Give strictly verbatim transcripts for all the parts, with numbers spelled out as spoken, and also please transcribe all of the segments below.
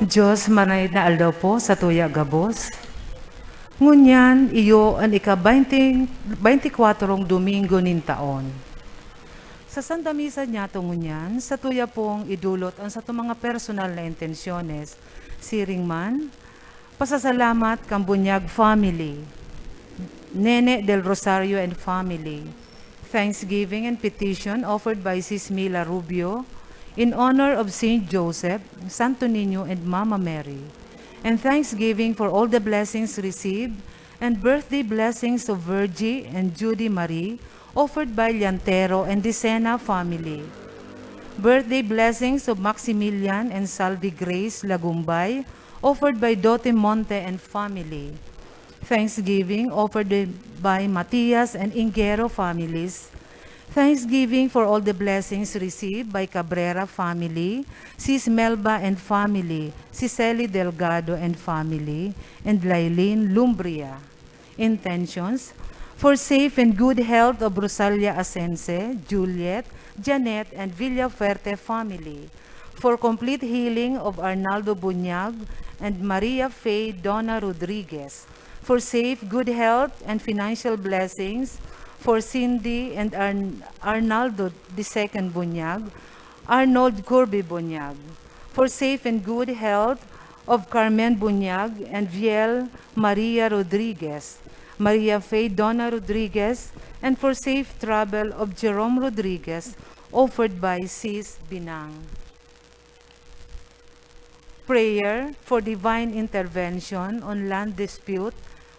Diyos, marahay na aldaw po sa tuya gabos. Ngunyan, iyo an ika-baynte, bayntikwatrong Domingo nin taon. Sa Santa Misa niyato ngunyan, sa tuya pong idulot an sato mga personal na intensyones, siring man, pasasalamat kan Bunyag family, Nene Del Rosario and family, thanksgiving and petition offered by Sis Mila Rubio in honor of Saint Joseph, Santo Niño, and Mama Mary, and thanksgiving for all the blessings received and birthday blessings of Virgie and Judy Marie, offered by Llantero and Dicena family. Birthday blessings of Maximilian and Salvi Grace Lagumbay, offered by Dote Monte and family. Thanksgiving offered by Matias and Ingero families. Thanksgiving for all the blessings received by Cabrera family, Sis Melba and family, Sis Celi Delgado and family, and Lailin Lumbria. Intentions: for safe and good health of Rosalia Asense, Juliet, Janet, and Villafuerte family. For complete healing of Arnaldo Bunyag and Maria Faye Donna Rodriguez. For safe, good health and financial blessings for Cindy and Arn-, Arnaldo the second Bunyag, Arnold Kirby Bunyag. For safe and good health of Carmen Bunyag and Viel Maria Rodriguez, Maria Faye Donna Rodriguez, and for safe travel of Jerome Rodriguez, offered by Sis Binang. Prayer for divine intervention on land dispute,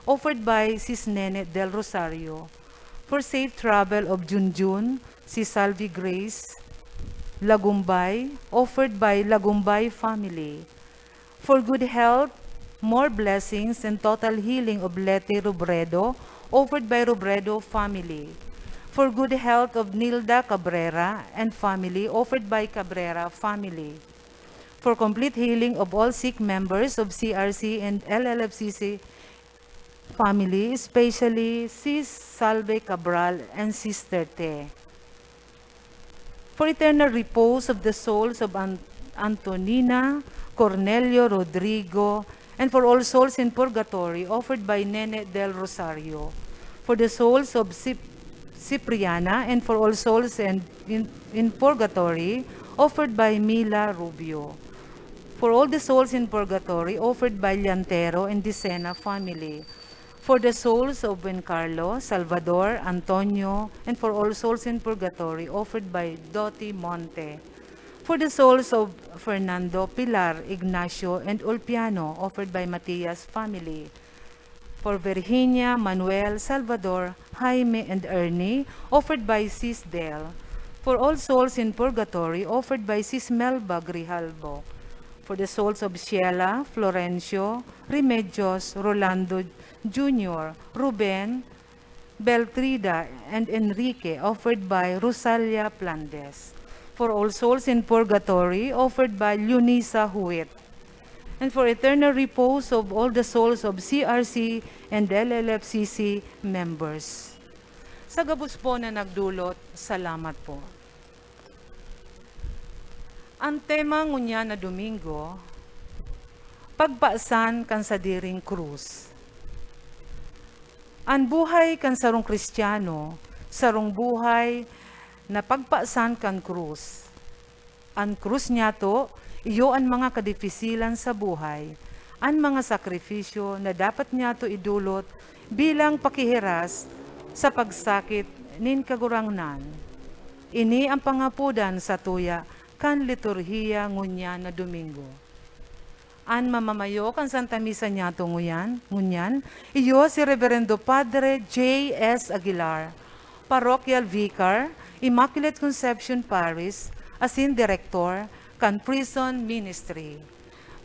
offered by Sis Nene Del Rosario. For safe travel of Junjun, Sis Salvi Grace Lagumbay, offered by Lagumbay family. For good health, more blessings, and total healing of Leti Robredo, offered by Robredo family. For good health of Nilda Cabrera and family, offered by Cabrera family. For complete healing of all sick members of C R C and L L F C C family, especially Sis Salve Cabral and Sister Te. For eternal repose of the souls of An-, Antonina, Cornelio, Rodrigo, and for all souls in purgatory, offered by Nene del Rosario. For the souls of Sip-, Cipriana, and for all souls and in, in purgatory, offered by Mila Rubio. For all the souls in purgatory, offered by Llantero and Dicena family. For the souls of Buen Carlo, Salvador, Antonio, and for all souls in purgatory, offered by Doti Monte. For the souls of Fernando, Pilar, Ignacio, and Ulpiano, offered by Matias family. For Virginia, Manuel, Salvador, Jaime, and Ernie, offered by Sis Del. For all souls in purgatory, offered by Sis Melba Grijalbo. For the souls of Sheila, Florencio, Remedios, Rolando Junior, Ruben, Beltrida, and Enrique, offered by Rosalia Plandes. For all souls in purgatory, offered by Leonisa Huit. And for eternal repose of all the souls of C R C and L L F C C members. Sa gabos po na nagdulot, salamat po. An tema ngunyan na Domingo, pagpasan kan sadiring krus. An buhay kan sarong Kristiyano, sarong buhay na pagpasan kan krus. An krus niyato, iyo an mga kadifisilan sa buhay, an mga sakripisyo na dapat niyato idulot bilang pakihiras sa pagsakit nin Kagurangnan. Ini an pangapodan satuya kan liturhiya ngunyan na Domingo. An mamamayo kan Santa Misa niyato nguyan, ngunyan, iyo si Reverendo Padre J S Aguilar, Parochial Vicar, Immaculate Conception Parish, asin Direktor kan Prison Ministry.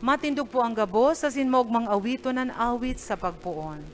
Matindog po ang gabos asin maogmang awiton an awit sa pagpoon.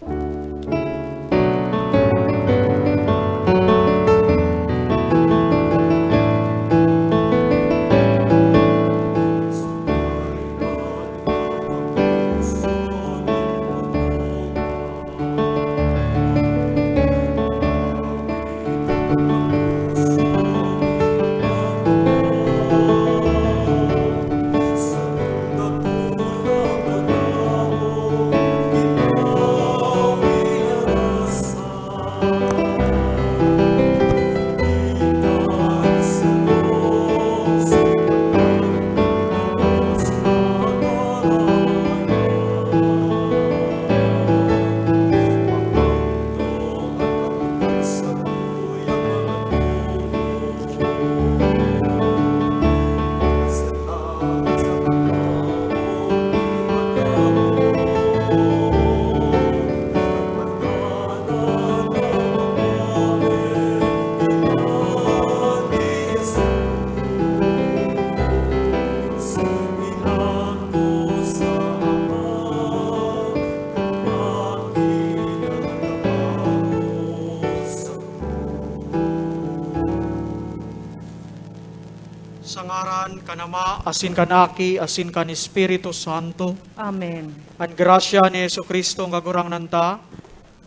Kan Ama, asin kan Aki, asin kan Espiritu Santo. Amen. An grasya ni Jesu-Cristo, an Kagurangnan ta,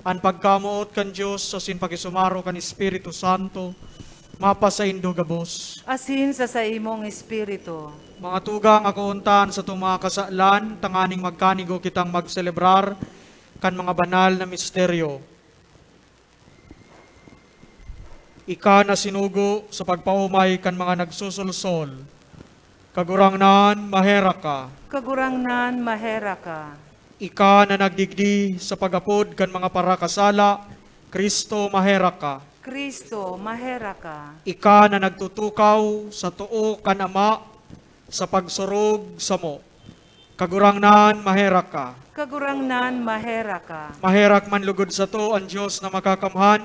an pagkamoot kan Dios, asin pakisumaro kan Espiritu Santo, mapasaindo gabos. Asin sa saimong espiritu. Mga tugang, akoon ta an satong mga kasalan, tanganing magkanigo kitang magselebrar kan mga banal na misteryo. Ika na sinugo sa pagpaomay kan mga nagsusolsol. Kagurangnan, maherak ka. Kagurangnan, maherak ka. Ika na nagdigdi sa pag-apod kan mga parakasala, Cristo, maherak ka. Cristo, maherak ka. Ika na nagtutukaw sa too kan Ama sa pagsurog samo. Kagurangnan, maherak ka. Kagurangnan, maherak ka. Maherak man lugod sato an Dios na Makakamhan,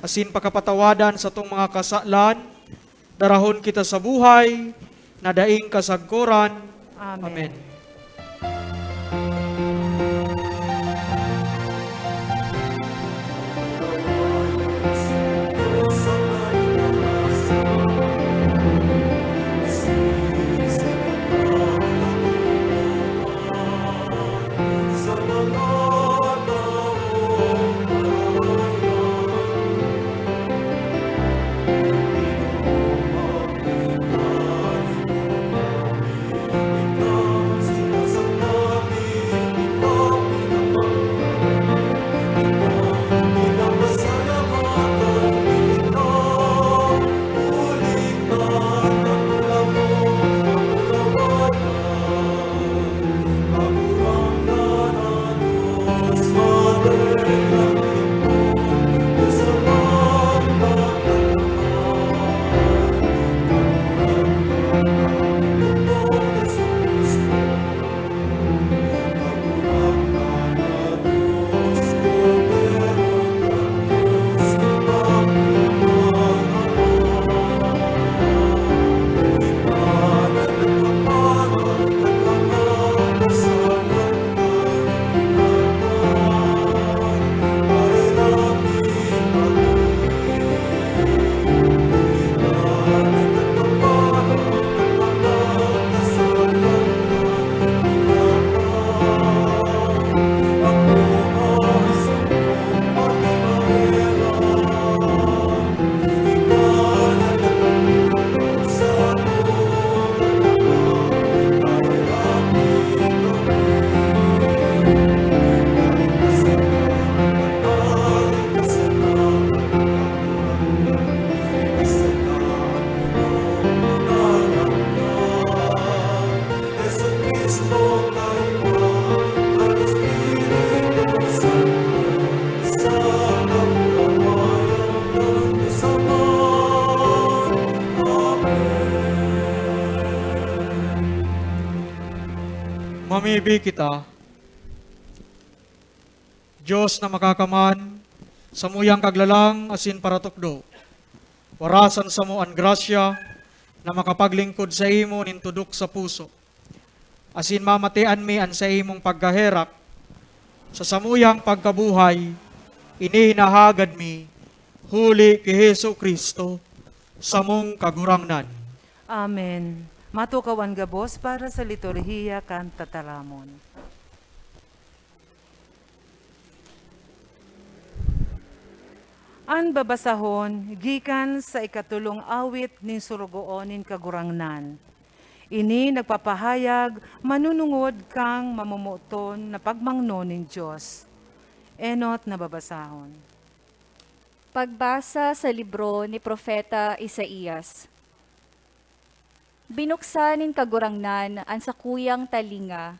asin pakapatawadan satong mga kasalan, darahon kita sa buhay na daing kasagkoran. Amen. Amen. Mamibi kita. Dios na Makakaman, samuyang Kaglalang asin Paratukdo, warasan samo an grasya na makapaglingkod saimo nin tudok sa puso, asin mamatian mi an saimong pagkaherak. Sa samuyang pagkabuhay, ini hinahagad mi huli ki Jesu-Cristo, samong Kagurangnan. Amen. Matukaw an gabos para sa liturhiya kan tataramon. An babasahon gikan sa ikatolong awit nin Sorogoon nin Kagurangnan. Ini nagpapahayag manunungod kan mamomoton na pagmangno nin Dios. Enot na babasahon. Pagbasa sa libro ni Propeta Isaias. Binuksan nin Kagurangnan an sakuyang talinga,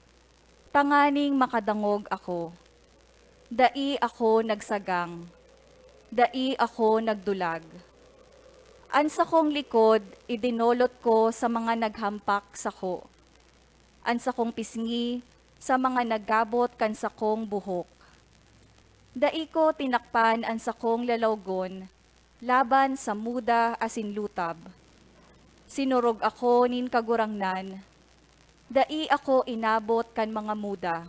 tanganing makadangog ako. Dai ako nagsagang, dai ako nagdulag. An sakong likod idinolot ko sa mga naghampak sako, an sakong pisngi sa mga naggabot kan sakong buhok. Dai ko tinakpan an sakong lalawgon laban sa muda asin lutab. Sinorog ako nin Kagurangnan, dai ako inabot kan mga muda.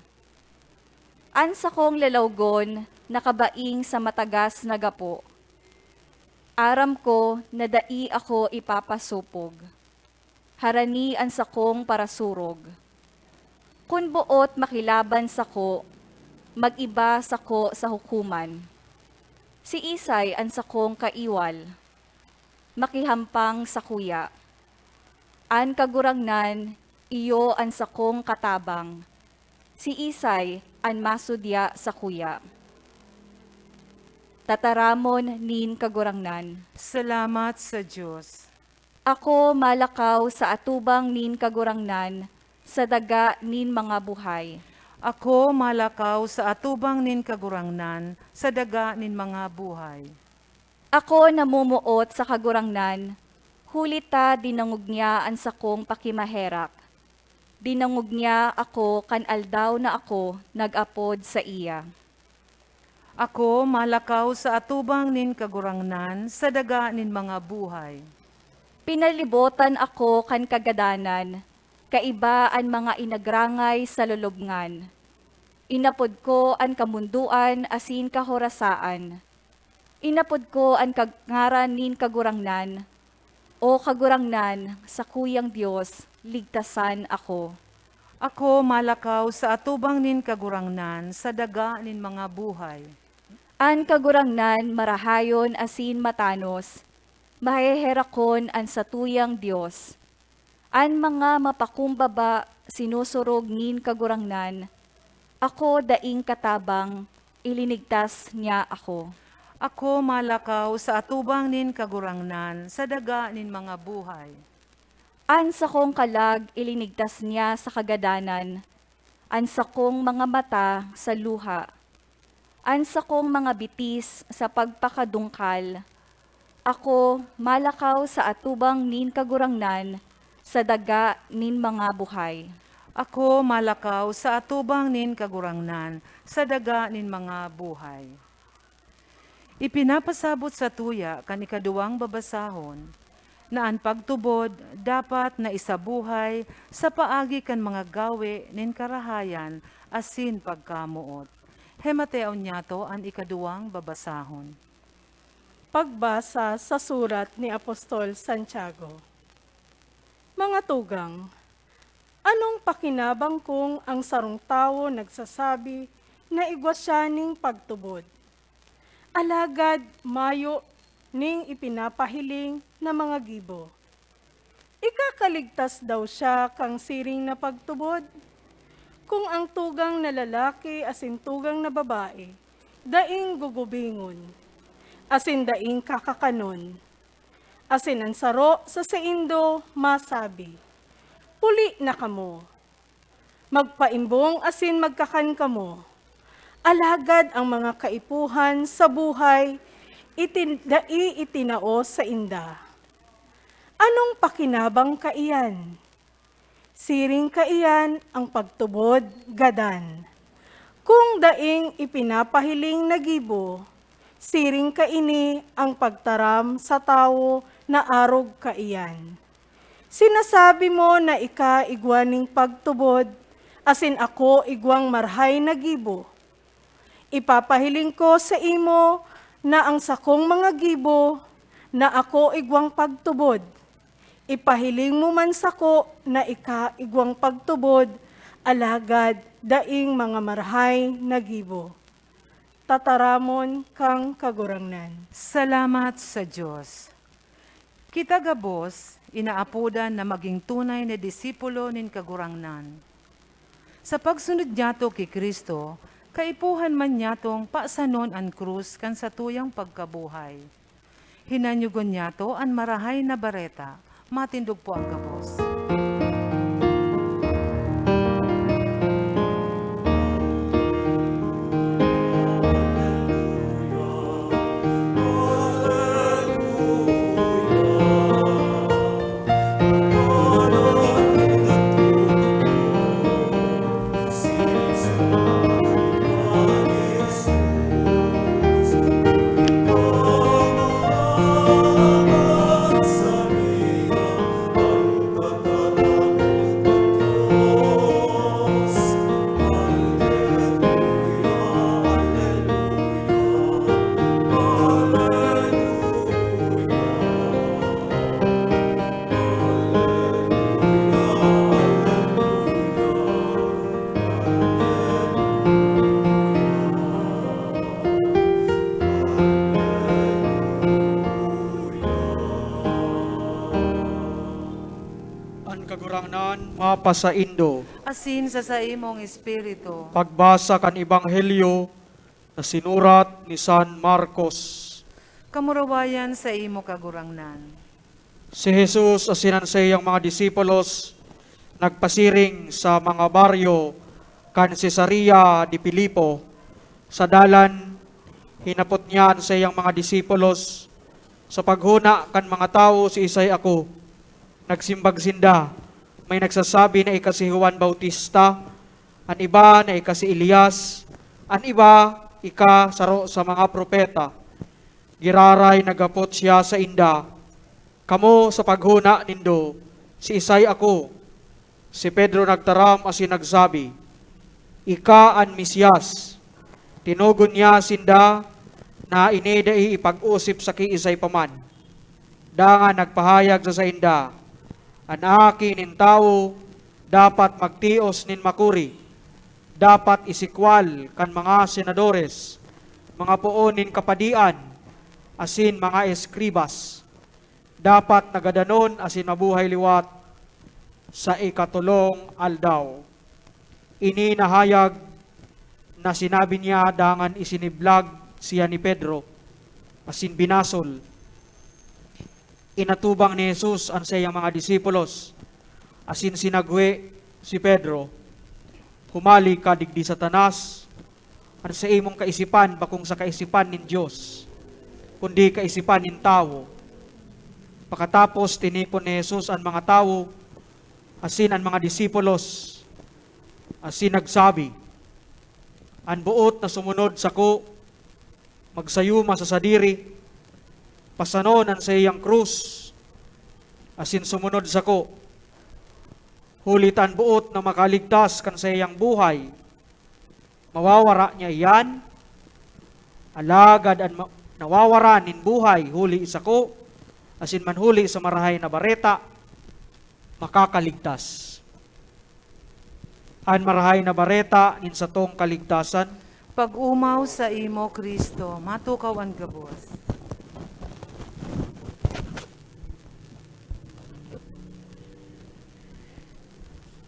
An sakong lalawgon nakabaing sa matagas na gapo. Aram ko na dai ako ipapasopog. harani an sakong parasurog. Kun boot makilaban sako, mag-iba sako sa hukoman. Siisay an sakong kaiwal? Makihampang sakuya. An Kagurangnan iyo an sakong katabang. Siisay an masudya sakuya? Tataramon nin Kagurangnan. Salamat sa Dios. Ako malakaw sa atubang nin Kagurangnan sa daga nin mga buhay. Ako malakaw sa atubang nin Kagurangnan sa daga nin mga buhay. Ako namomoot sa Kagurangnan, huli ta dinangog niya an sakong pakimaherak. Dinangog niya ako kan aldaw na ako nag-apod saiya. Ako malakaw sa atubang nin Kagurangnan sa daga nin mga buhay. Pinalibotan ako kan kagadanan, kaiba an mga inagrangay sa lulubngan. Inapod ko an kamondoan asin kahorasaan. Inapod ko an kag-, ngaran nin Kagurangnan, O Kagurangnan, sakuyang Dios, ligtasan ako. Ako malakaw sa atubang nin Kagurangnan sa daga nin mga buhay. An Kagurangnan marahayon asin matanos, maheherakon an satuyang Dios. An mga mapakumbaba sinusurog nin Kagurangnan, ako daing katabang, ilinigtas niya ako. Ako malakaw sa atubang nin Kagurangnan sa daga nin mga buhay. An sakong kalag ilinigtas niya sa kagadanan, an sakong mga mata sa luha, an sakong mga bitis sa pagpakadungkal. Ako malakaw sa atubang nin Kagurangnan sa daga nin mga buhay. Ako malakaw sa atubang nin Kagurangnan sa daga nin mga buhay. Ipinapasabot satuya kan ikaduwang babasahon na an pagtubod dapat na isabuhay sa paagi kan mga gawe nin karahayan asin pagkamoot. Hemateon niyato an ikaduwang babasahon. Pagbasa sa surat ni Apostol Santiago. Mga tugang, anong pakinabang kung ang sarong tawo nagsasabi na igwa siya ning pagtubod, alagad mayo ning ipinapahiling na mga gibo? Ikakaligtas daw siya kan siring na pagtubod? Kung ang tugang na lalaki asin tugang na babae daing gugubingon, asin daing kakakanon, asin an saro sa saindo masabi, "Puli na kamo, magpaimbong asin magkakan kamo," alagad an mga kaipuhan sa buhay itin-, dai itinao sainda, anong pakinabang kaiyan? Siring kaiyan an pagtubod gadan. Kung daing ipinapahiling na gibo, siring kaini an pagtaram sa tawo na arog kaiyan. Sinasabi mo na ika igwa nin pagtubod, asin ako igwang marahay na gibo. Ipapahiling ko saimo na an sakong mga gibo na ako igwang pagtubod. Ipahiling mo man sako na ika igwang pagtubod, alagad daing mga marahay na gibo. Tataramon kan Kagurangnan. Salamat sa Dios. Kita gabos inaapodan na magin tunay na disipulo nin Kagurangnan. Sa pagsunod niyato ki Cristo, kaipuhan man niyatong pasanon an krus kan satuyang pagkabuhay. Hinanyogon niyato an Marahay na Bareta. Matindog po ang gabos. pasaindo. Asin sa saimong espiritu. Pagbasa kan Ebanghelyo na sinurat ni San Marcos. Kamurawayan sa imo, Kagurangnan. Si Jesus asin an saiyang mga disipulos nagpasiring sa mga baryo kan Cesarea de Filipo. Sa dalan, hinapot niya an saiyang mga disipulos, "Sa paghona kan mga tawo, siisay ako?" Nagsimbag sinda, "May nagsasabi na ika si Juan Bautista, an iba na ika si Elias, an iba ika saro sa mga propeta." Giraray naghapot siya sainda, "Kamo, sa paghona nindo, siisay ako?" Si Pedro nagtaram asin nagsabi, "Ika an Mesias." Tinugon niya sinda na ini dai ipag-osip sa kiisay pa man. Dangan nagpahayag sa sainda, "An Aki nin Tawo dapat magtios nin makuri, dapat isikwal kan mga senadores, mga poon nin kapadian, asin mga eskribas. Dapat nagadanon asin mabuhay liwat sa ikatolong aldaw." Ini nahayag na sinabi niya, dangan isiniblag siya ni Pedro asin binasol. Inatubang ni Jesus an saiyang mga disipulos asin sinagwe si Pedro, "Humali ka digdi, Satanas! An saimong kaisipan bakong sa kaisipan nin Dios, kundi kaisipan nin tawo." Pakatapos, tinipon ni Jesus an mga tawo asin an mga disipulos asin nagsabi, "An boot na sumunod sako, magsayuma sa sadiri, pasanon an saiyang krus, asin sumunod sako. Huli ta an boot na makaligtas kan saiyang buhay, mawawara niya iyan. Alagad an ma-, nawawaran nin buhay huli sako, asin man huli sa Marahay na Bareta, makakaligtas." An Marahay na Bareta nin satong kaligtasan. Pag-omaw saimo, Cristo. Matukaw an gabos.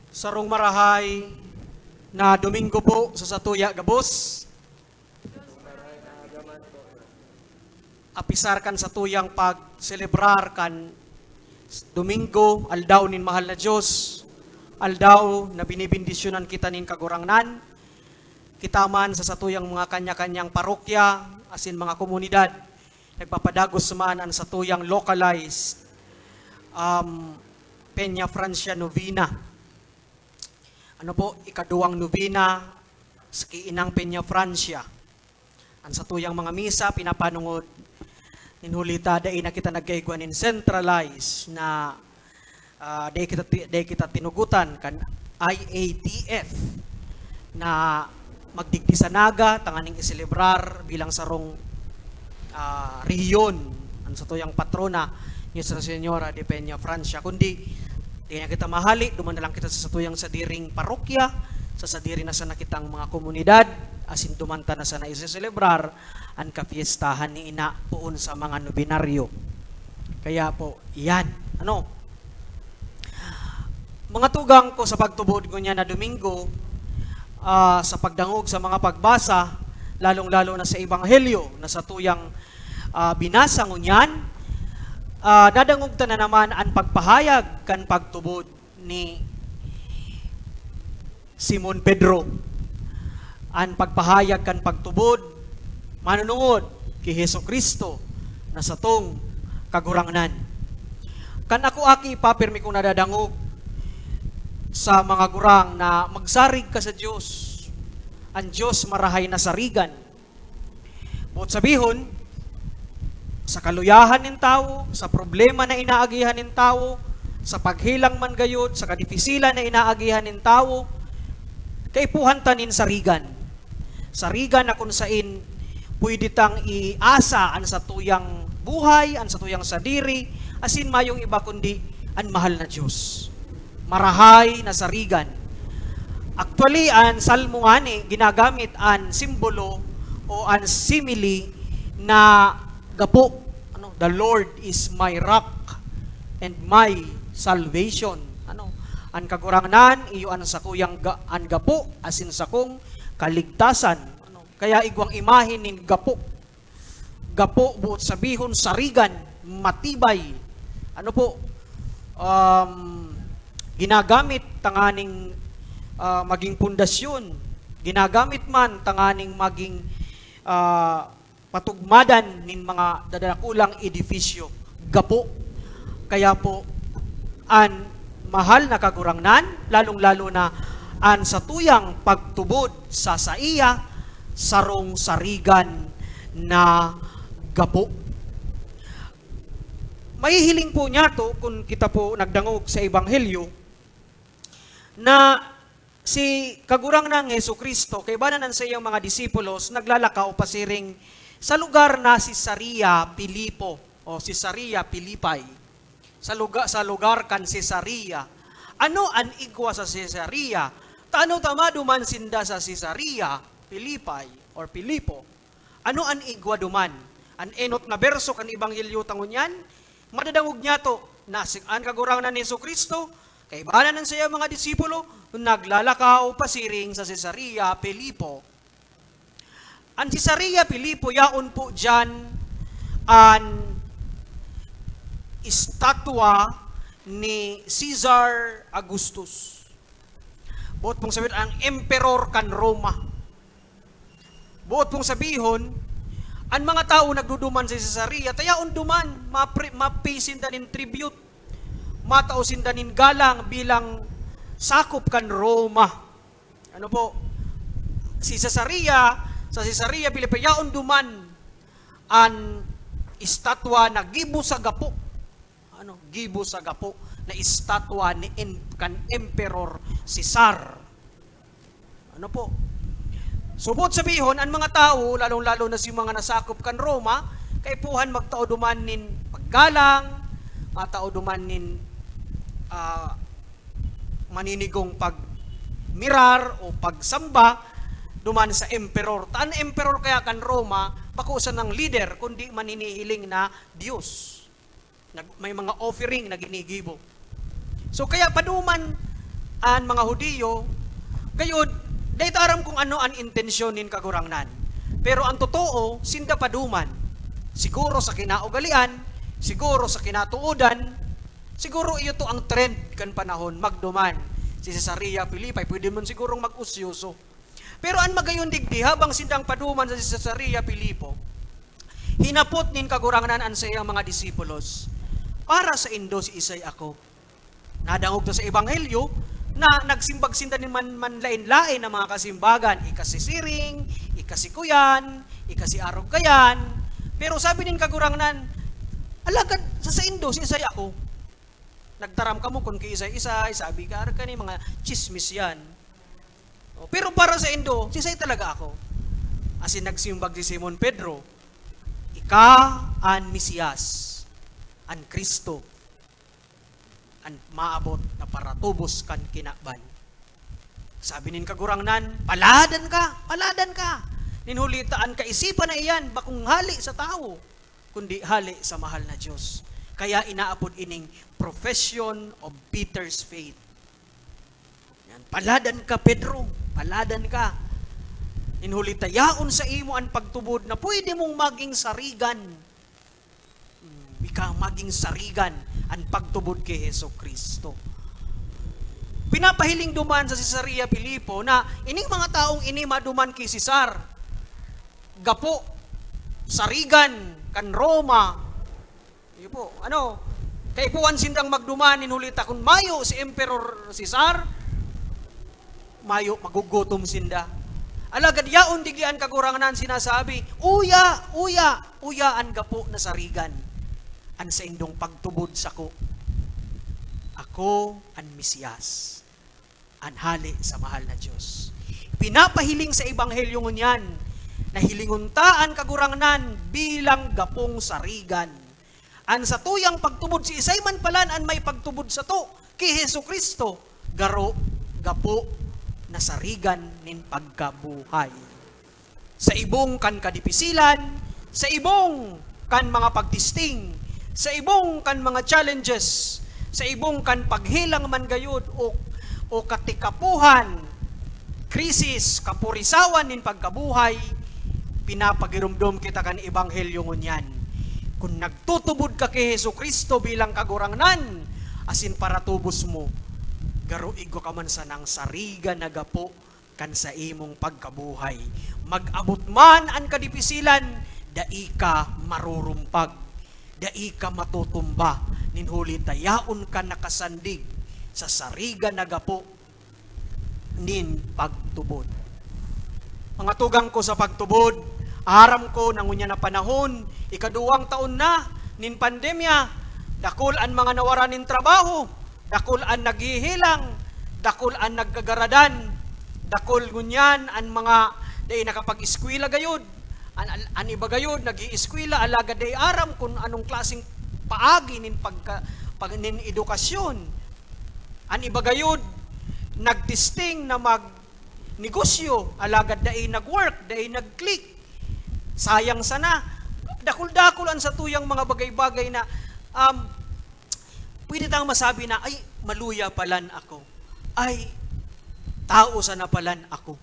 Sarong marahay na Domingo po sa satuya gabos. Apisar kan satuyang pagselebrar kan Domingo, aldaw nin mahal na Dios, aldaw na binibendisyonan kita nin Kagurangnan, kita man sa satuyang mga kanya-kanyang parokya asin mga komunidad, nagpapadagos man an satuyang localized, um, Peña Francia Novena. Ano po, ikaduwang nobena sa Kiinang Peña Francia. An satuyang mga misa pinapanongod, nin huli ta dai na kita nagkaigwa nin centralized na, ah, dai kita ti-, dai kita tinugotan kan I A T F na magdigdi sa Naga tanganing iselebrar bilang sarong, ah, rehiyon an satuyang patrona, Nuestra Señora de Peña Francia, kundi di na kita mahali, duman na lang kita sa satuyang sadiring parokya, sa sadiri na sana kitang mga komunidad, asin duman ta na sana iseselebrar an kapiestahan ni Ina poon sa mga nobenaryo. Kaya po, yan. Ano? Mga tugang ko sa pagtubod ngunyan na Domingo, ah, sa pagdangog sa mga pagbasa, lalong-lalo na sa Ebanghelyo na satuyang, ah, binasa ngunyan, ah, nadangog ta na naman an pagpahayag kan pagtubod ni Simon Pedro, an pagpahayag kan pagtubod manunungod ki Jesu-Cristo na satong Kagurangnan. Kan ako aki, papirmi kong nadadangog sa mga gurang na magsarig ka sa Dios. An Dios marahay na sarigan. Boot sabihon, sa kaluyahan nin tawo, sa problema na inaagihan nin tawo, sa paghelang man gayod, sa kadipisilan na inaagihan nin tawo, kaipuhan ta nin sarigan. Sarigan na kun sain pwede tang iasa an satuyang buhay, an satuyang sadiri, asin mayong iba kundi an mahal na Dios. Marahay na sarigan. Actually, an Salmo ngani ginagamit an simbolo o an simile na gapo, ano, "The Lord is my rock and my salvation." Ano, An Kagurangnan iyo an sakuyang ga-, an gapo asin sakong kaligtasan. Ano? Kaya igwang imahe nin gapo. Gapo, boot sabihon, sarigan, matibay. Ano po? Um, ginagamit tanganing, ah, maging pundasyon. Ginagamit man tanganing maging, ah, patugmadan nin mga dadakulang edifisyo, gapo. Kaya po, an mahal na Kagurangnan, lalong-lalo na an satuyang pagtubod sa saiya, sarong sarigan na gapo. Mahihiling po niyato kun kita po nagdangog sa Ebanghelyo na si Kagurangnan Jesu-Cristo, kaiba na an saiyang mga disipulos, naglalakaw pasiring sa lugar na Cesarea Filipo o Cesarea Philippi. Sa luga-, sa lugar kan Cesarea. Ano an igwa sa Cesarea? Tano ta maduman sinda sa Cesarea Philippi or Filipo? Ano an igwa duman? An enot na berso kan Ebanghelyo ta ngunyan, madadangog niyato na si, an Kagurangnan ni Jesu-Cristo, kaiba na an saiyang mga disipulo, naglalakaw pasiring sa Cesarea Filipo. An Cesarea Filipo, yaon po diyan an estatwa ni Cesar Augustus. Boot pong sabihon, ang emperor kan Roma. Boot pong sabihon, an mga tawo nagduduman sa Cesarea, ta yaon duman, mapre-, mapay sinda nin tribute, matao sinda nin galang bilang sakop kan Roma. Ano po? Si Cesarea, sa Cesarea Filipo, yaon duman an estatwa na gibo sa gapo. Ano? Gibo sa gapo na estatwa ni em-, kan Emperor Cesar. Ano po? So, boot sabihon, an mga tawo, lalong-lalo na si mga nasakop kan Roma, kaipuhan magtao duman nin paggalang, matao duman nin, ah, maninigong pagmirar o pagsamba duman sa emperor. Ta an emperor kaya kan Roma, bako sanang lider, kundi maninihiling na Dios. Nag-, may mga offering na ginigibo. So, kaya paduman an mga Hudiyo, gayod, dai ta aram kung ano an intensyon nin Kagurangnan. Pero ang totoo, sinda paduman. Siguro sa kinaugalian, siguro sa kinatuodan, siguro iyo to ang trend kan panahon, magduman si Cesarea Philippi, pwede man sigurong mag-usyoso. Pero an magayon digdi, habang sindang paduman sa Cesarea Filipo, hinapot nin Kagurangnan an saiyang mga disipulos, "Para saindo siisay ako?" Nadangog ta sa Ebanghelyo na nagsimbag sinda nin man-, manlaen-laen na mga kasimbagan, ika si siring, ika si kuyan, ika si arog kayan. Pero sabi nin Kagurangnan, "Alagad sa saindo, siisay ako?" Nagtaram kamo kun kiisay-isay, sabi ka, arog kani mga tsismis yan. O, pero para saindo, siisay talaga ako? Asin nagsimbag si Simon Pedro, "Ika an Mesias, an Cristo, an maabot na paratubos kan kinaban." Sabi nin Kagurangnan, "Paladan ka, paladan ka! Nin huli ta an kaisipan na iyan bakong hale sa tawo, kundi hale sa mahal na Diyos." Kaya inaapod ining profession of Peter's faith. Yan. Paladan ka, Pedro. Paladan ka. Nin huli ta yaon saimo an pagtubod na pwede mong maging sarigan. Hmm, ika maging sarigan an pagtubod ki Jesu-Cristo. Pinapahiling duman sa Cesarea Filipo na ining mga taong ini maduman ki Cesar, gapo, sarigan kan Roma. Iyo po, ano, kaipuhan sindang magduman nin huli ta kun mayo si Emperor Cesar, mayo, magugutom sinda. Alagad yaon digdi an Kagurangnan sinasabi, "Uya, uya, uya an gapo na sarigan, an saindong pagtubod sako. Ako an Mesias, an hale sa mahal na Diyos." Pinapahiling sa Ebanghelyo ngunyan na hilingon ta an Kagurangnan bilang gapong sarigan. An satuyang pagtubod, siisay man palan an may pagtubod sato ki Jesu-Cristo, garo, gapo na sarigan nin pagkabuhay. Sa ibong kan kadipisilan, sa ibong kan mga pagtisting, sa ibong kan mga challenges, Sa ibong kan paghelang man gayud o, o katikapohan, krisis, kapurisawan nin pagkabuhay, pinapagiromdom kita kan ebanghelyo ngunyan. Kun nagtutubod ka ki Jesu-Cristo bilang Kagurangnan asin paratubos mo, garo igwa ka man sanang sarigan na gapo kan saimong pagkabuhay. Mag-abot man an kadipisilan, dai ka marurumpag, dai ka matutumba, nin huli ta yaon ka nakasandig sa sarigan na gapo nin pagtubod. Mga tugang ko sa pagtubod, aram ko na ngunyan na panahon, ikaduwang taon na nin pandemya, dakul an mga nawaran nin trabaho, dakul an naghihilang, dakul an nagkagaradan, dakul ngunyan an mga dai nakapag-eskwela gayud. An, an, an iba gayud nag-ieskwela, alagad dai aram kun anong klaseng paagi nin pagka-, pag-, nin edukasyon. An iba gayud nagtesting na magnegosyo, alagad dai nag-work, dai nag-click. Sayang sana. Dakul-dakul an satuyang mga bagay-bagay na, um, pwede tang masabi na, "Ay, maluya palan ako. Ay, tao sana palan ako."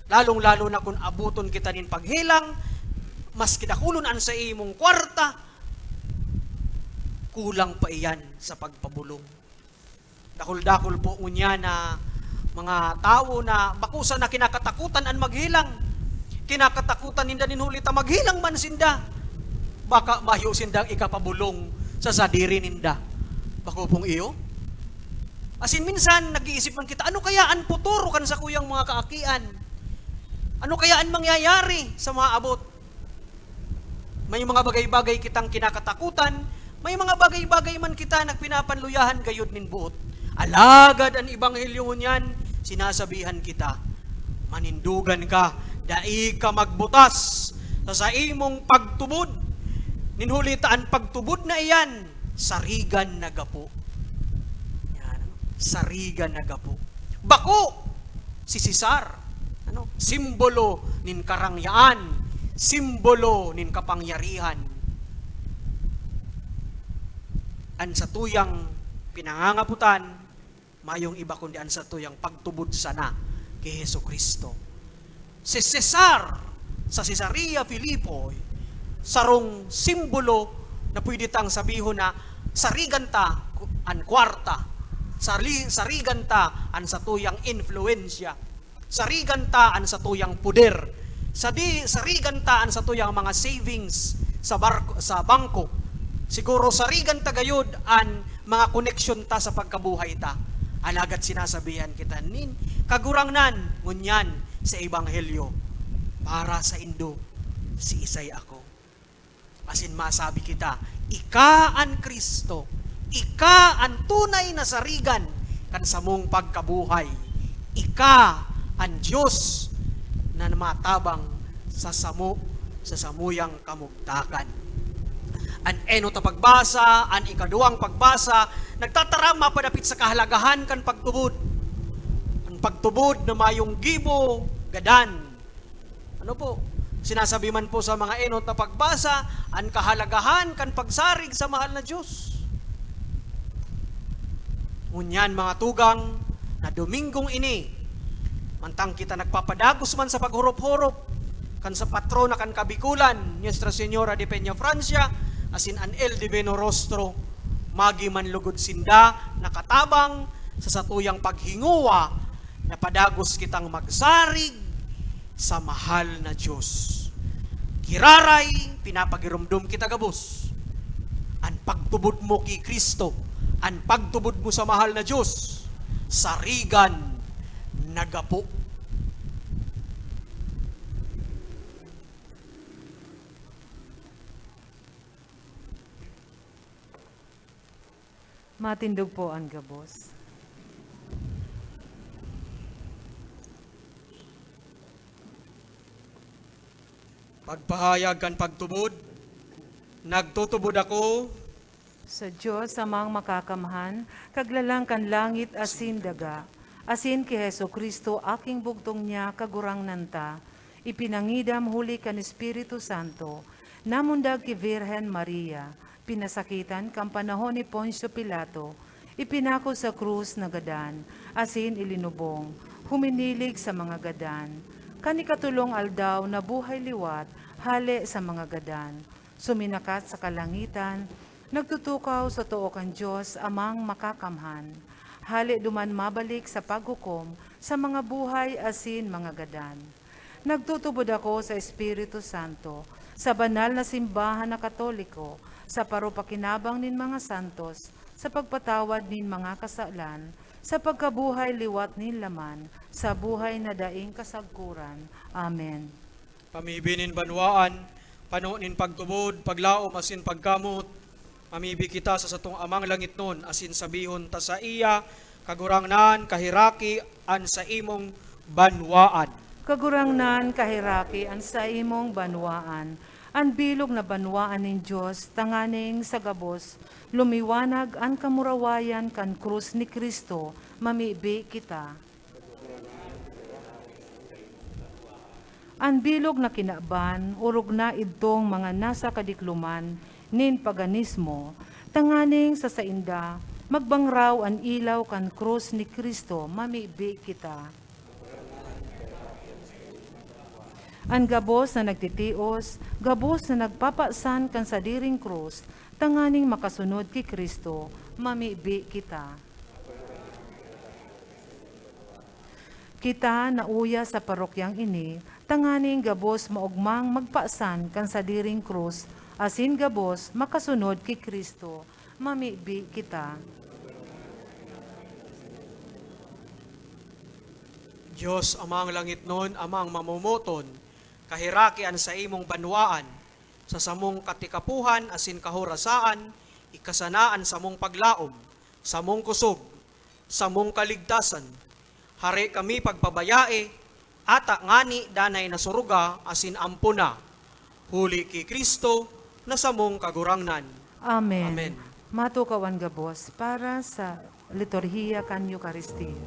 Lalong-lalo na kun abuton kita nin paghelang, maski dakulon an saimong kwarta, kulang pa iyan sa pagpabulong. Dakul-dakul po ngunyan na mga tawo na bako sana kinakatakutan an maghelang. Kinakatakutan ninda nin huli ta maghelang man sinda, baka mayo sindang ikapabolong sa sadiri ninda. Bako pong iyo? Asin minsan, nag-iisip man kita, "Ano kaya an futuro kan sakuyang mga kaakian? Ano kaya an mangyayari sa mga abot?" May mga bagay-bagay kitang kinakatakutan, may mga bagay-bagay man kita na pinapanluyahan gayud nin boot. Alagad an ebanghelyo ngunyan, sinasabihan kita, manindogan ka, dai ka magbutas sa saimong pagtubod. Nin huli ta an pagtubod na iyan, sarigan na gapo. Yan, ano? Sarigan na gapo. Bako si Cesar, ano? Simbolo nin karangyaan, simbolo nin kapangyarihan. An satuyang pinangangaputan, mayong iba kundi an satuyang pagtubod sana ki Jesu-Cristo. Si Cesar sa Cesarea Philippi, sarong simbolo na pwede tang sabihon na sarigan ta an kwarta, sari-, sarigan ta an satuyang influensya, sarigan ta an satuyang poder, sadi-, sarigan ta an satuyang mga savings sa barko, sa bangko. Siguro sarigan ta gayud an mga koneksyon ta sa pagkabuhay ta. Alagad sinasabihan kita nin Kagurangnan ngunyan sa ebanghelyo, "Para saindo, siisay ako?" Asin masabi kita, "Ika an Cristo, ika an tunay na sarigan kan samong pagkabuhay, ika an Dios na matabang sa samo, sa samuyang kamugtakan." An enot na pagbasa, an ikaduwang pagbasa, nagtataram mapadapit sa kahalagahan kan pagtubod. An pagtubod na mayong gibo, gadan. Ano po? Sinasabi man po sa mga enot na pagbasa, an kahalagahan kan pagsarig sa mahal na Dios. Ngunyan, mga tugang, na Dominggong ini, mantang kita nagpapadagos man sa paghorop-horop kan sa patrona kan Kabikulan, Nuestra Señora de Peñafrancia, asin an El Divino Rostro, magi man lugod sinda nakatabang sa satuyang paghingowa na padagos kitang magsarig sa mahal na Dios. Giraray, pinapagiromdom kita gabos. An pagtubod mo ki Cristo, an pagtubod mo sa mahal na Dios, sarigan na gapo. Matindog po an gabos. Pagpahayag kan pagtubod. Nagtutubod ako sa Dios, Amang Makakamhan, Kaglalang kan langit asin daga, asin ki Jesu-Cristo, Aking bugtong niya, Kagurangnan ta, ipinangidam huli kan Espiritu Santo, namundag ki Birhen Maria, pinasakitan kan panahon ni Poncio Pilato, Ipinako sa krus na gadan, asin ilinubong, huminilig sa mga gadan. Kan ikatolong aldaw nabuhay liwat, hale sa mga gadan. Suminakat sa kalangitan, nagtutukaw sa too kan Dios Amang Makakamhan. Hale duman mabalik sa paghukom sa mga buhay asin mga gadan. Nagtutubod ako sa Espiritu Santo, sa banal na simbahan na Katoliko, sa paropakinabang nin mga santos, sa pagpatawad nin mga kasalan, sa pagkabuhay liwat nin laman, sa buhay na daing kasagkoran. Amen. Pamibi nin banwaan, pano nin pagtubod, paglaom asin pagkamot, mamibi kita sa satong Amang langitnon asin sabihon ta saiya, "Kagurangnan, kaheraki an saimong banwaan." Kagurangnan, kaheraki an saimong banwaan. An bilog na banwaan nin Dios, tanganing sa gabos lumiwanag an kamurawayan kan krus ni Cristo, mamibi kita. An bilog na kinaban, orog na idtong mga nasa kadikloman nin paganismo, tanganing sa sainda magbangraw an ilaw kan krus ni Cristo, mamibi kita. An gabos na nagtitios, gabos na nagpapasan kan sadiring krus, tanganing makasunod ki Cristo, mamibi kita. Kita nauya sa parokyang ini, tanganing gabos maogmang magpasan kan sadiring krus, asin gabos makasunod ki Cristo, mamibi kita. Dios, Amang langitnon, Amang mamomoton, kaheraki an saimong banwaan, sa samong katikapohan asin kahorasaan, ika sana an samong paglaom, samong kusog, samong kaligtasan. Hare kami pagpabayae, ata ngani danay na suruga asin ampon na. Huli ki Cristo na samong Kagurangnan. Amen. Amen. Matukaw an gabos para sa liturhiya kan Eukaristia.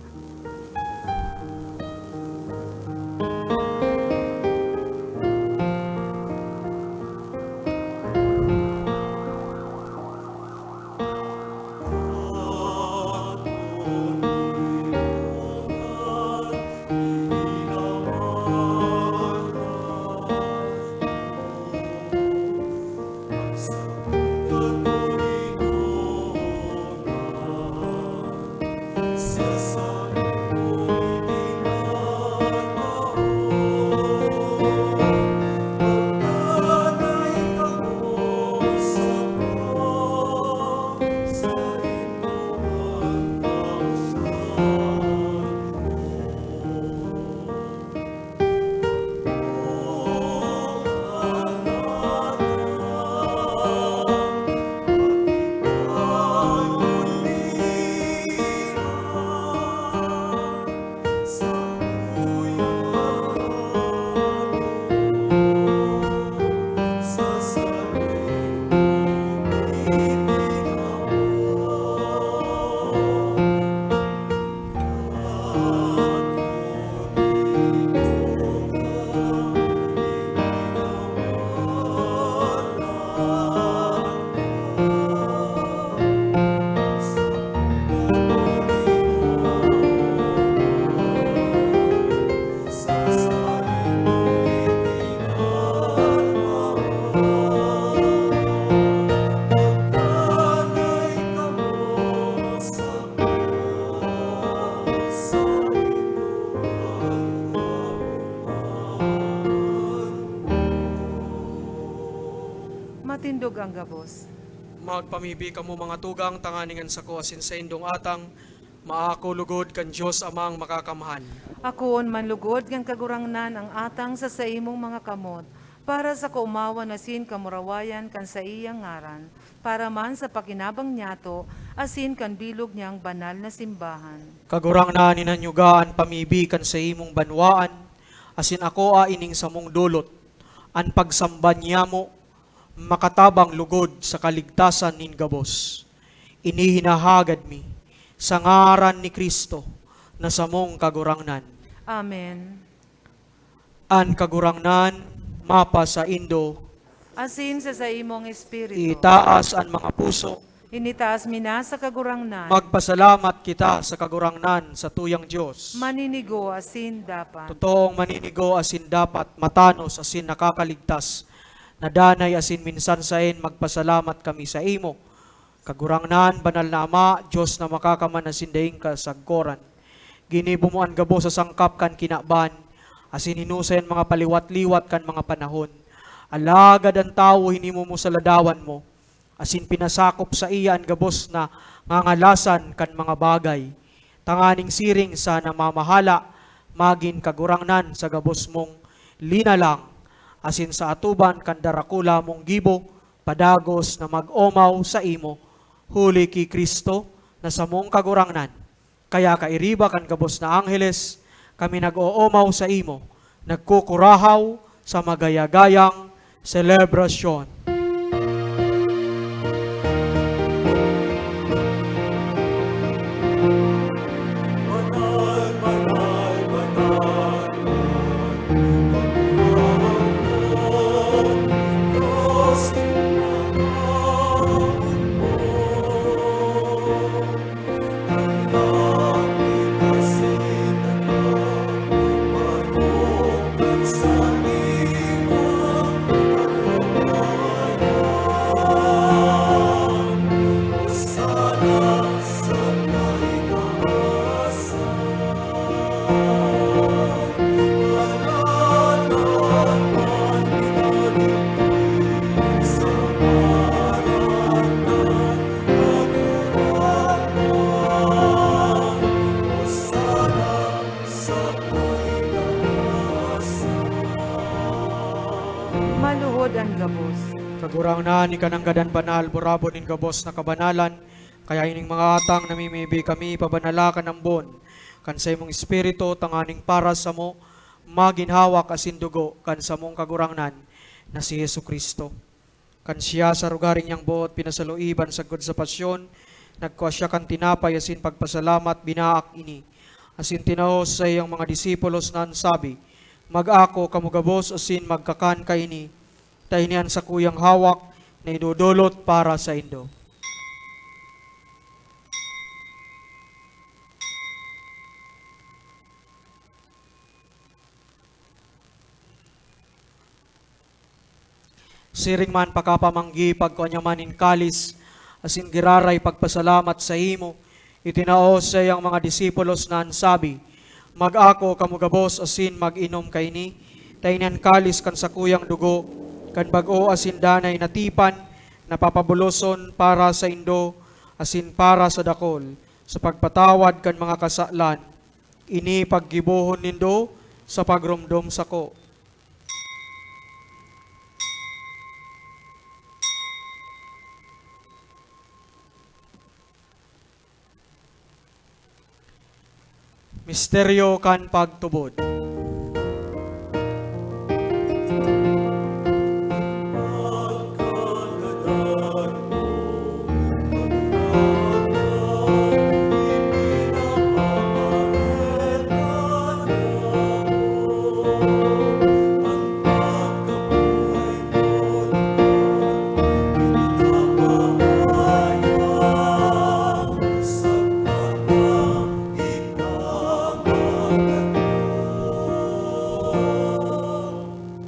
Matindog an gabos. Magpamibi kamo, mga tugang, tanganing an sako asin saindong atang maako lugod kan Dios Amang Makakamhan. Akoon man lugod kan Kagurangnan ang atang sa saimong mga kamot, para sa kaomawan asin kamurawayan kan saiyang ngaran, para man sa pakinabang niyato asin kan bilog niyang banal na simbahan. Kagurangnan, hinanyuga an pamibi kan saimong banwaan, asin akoa ining samong dolot, an pagsamba niamo, makatabang lugod sa kaligtasan nin gabos. Ini hinahagad mi sa ngaran ni Cristo na samong Kagurangnan. Amen. An Kagurangnan mapasaindo. Asin sa saimong espiritu. Itaas an mga puso. Initaas mi na sa Kagurangnan. Magpasalamat kita sa Kagurangnan, sa tuyang Dios. Maninigo asin dapat. Totoong maninigo asin dapat, matanos asin nakakaligtas. Nadanay asin minsan saen magpasalamat kami sa imo. Kagurangnan, banal na Ama, Dios na makakaman asin daing kasagkoran. Ginibo mo an gabos sa sangkap kan kinaban, asin hinusay an mga paliwat-liwat kan mga panahon. Alagad an tawo hinimo mo sa ladawan mo, asin pinasakop saiya an gabos na ngangalasan kan mga bagay, tanganing siring sa namamahala, magin kagurangnan sa gabos mong linalang, asin sa atuban kan darakula mong gibo, padagos na mag-omaw saimo, huli ki Cristo na samong Kagurangnan. Kaya kairiba kan gabos na angheles, kami nag-oomaw saimo, nagkukurahaw sa magayagayang selebrasyon. Maluhod an gabos. Kagurangnan, ika nanggad an banal, burabon nin gabos na kabanalan, kaya ining mga atang namimibi kami, pabanala kan ambon kan saimong Espiritu, tanganing para samo magin hawak asin dugo kan samong Kagurangnan na si Jesu-Cristo. Kan siya sa rogaring niyang boot pinasaluib an sagkod sa pasyon, nagkua siya kan tinapay asin pagpasalamat, binaak ini, asin tinao sa saiyang mga disipulos na an sabi, "Mag-ako kamo gabos asin magkakan kaini, ta ini an sakuyang hawak na idodolot para saindo." Siring man pakapamanggi, pagkua niya man nin kalis, asin giraray pagpasalamat saimo, itinao sa saiyang mga disipulos na an sabi, "Mag-ako kamo gabos asin mag-inom kaini, ta ini an kalis kan sakuyang dugo, kan bag-o asin danay na tipan, na papabuloson para saindo asin para sa dakol, sa pagpatawad kan mga kasalan. Ini paggibohon nindo sa pagromdom sako." Misteryo kan pagtubod.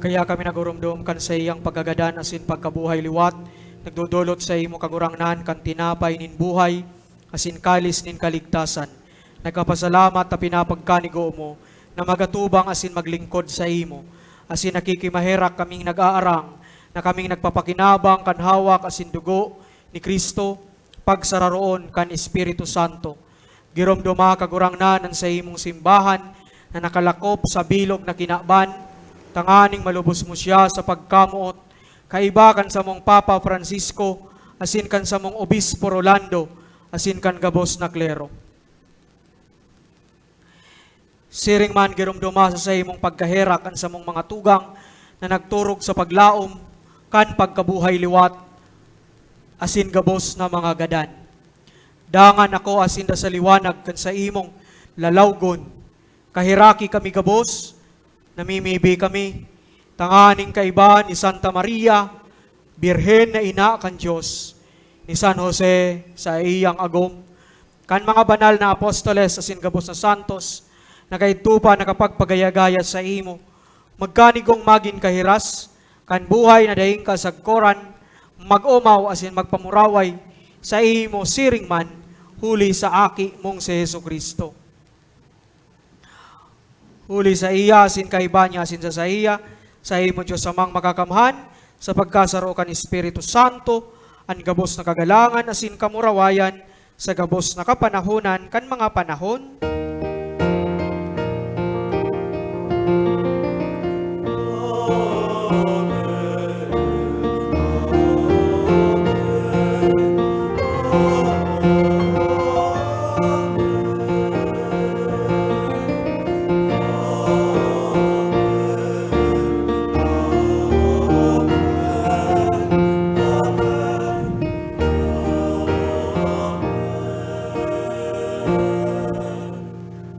Kaya kami nagurumdom kan saiyang pagkagadan asin pagkabuhay liwat, nagdodolot saimo, Kagurangnan, kan tinapay nin buhay asin kalis nin kaligtasan. Nagpapasalamat ta pinapagkanigo mo na magatubang asin maglingkod saimo, asin nakikimaherak kaming nag-aarang na kaming nagpapakinabang kan hawak asin dugo ni Cristo, pagsararoon kan Espiritu Santo. Giromdoma, Kagurangnan, an saimong simbahan na nakalakop sa bilog na kinaban, tanganing malubos mo siya sa pagkamoot, kaiba kan samong Papa Francisco asin kan samong Obispo Rolando asin kan gabos na klero. Siring man, giromdoma sa saimong pagkaherak an samong mga tugang na nagturog sa paglaom kan pagkabuhay liwat asin gabos na mga gadan. Dangan ako asin da sa liwanag kan saimong lalawgon. Kaheraki kami gabos, namimibi kami, tanganing kaiba ni Santa Maria, Birhen na Ina kan Dios, ni San Jose sa iyang agom, kan mga banal na apostoles asin gabos na santos na kaidto pa nakapagpagaya-gaya saimo, magkanigong magin kahiras kan buhay na daing kasagkoran, mag-omaw asin magpamuraway saimo siring man huli sa Aki mong si Jesu-Cristo. Huli saiya, asin kaiba niya, asin sa saiya, saimo Dios Amang Makakamhan, sa pagkasaro kan Espiritu Santo, an gabos na kagalangan asin kamurawayan, sa gabos na kapanahonan kan mga panahon.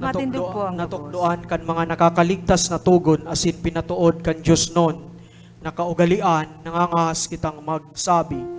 Matindog po ang gabos. Natukdoan kan mga nakakaligtas na togon asin pinatood kan Dios non na kaugalean, nangangahas kitang magsabi.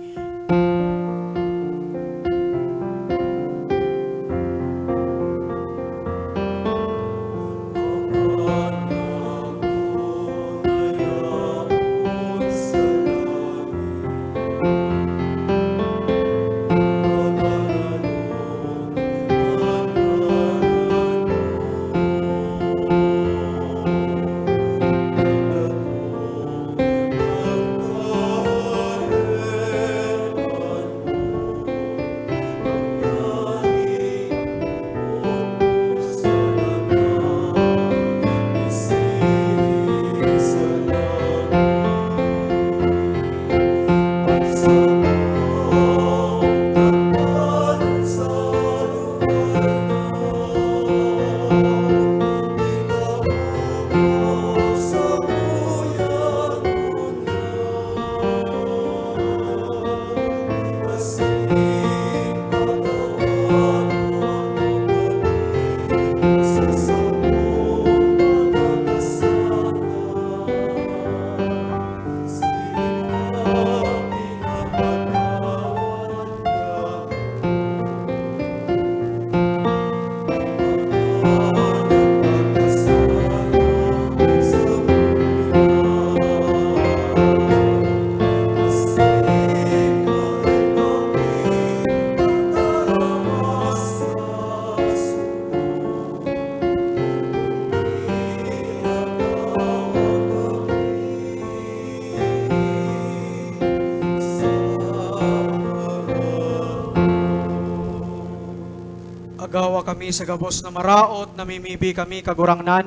Agawa kami sa gabos na maraot, namimibi kami, Kagurangnan,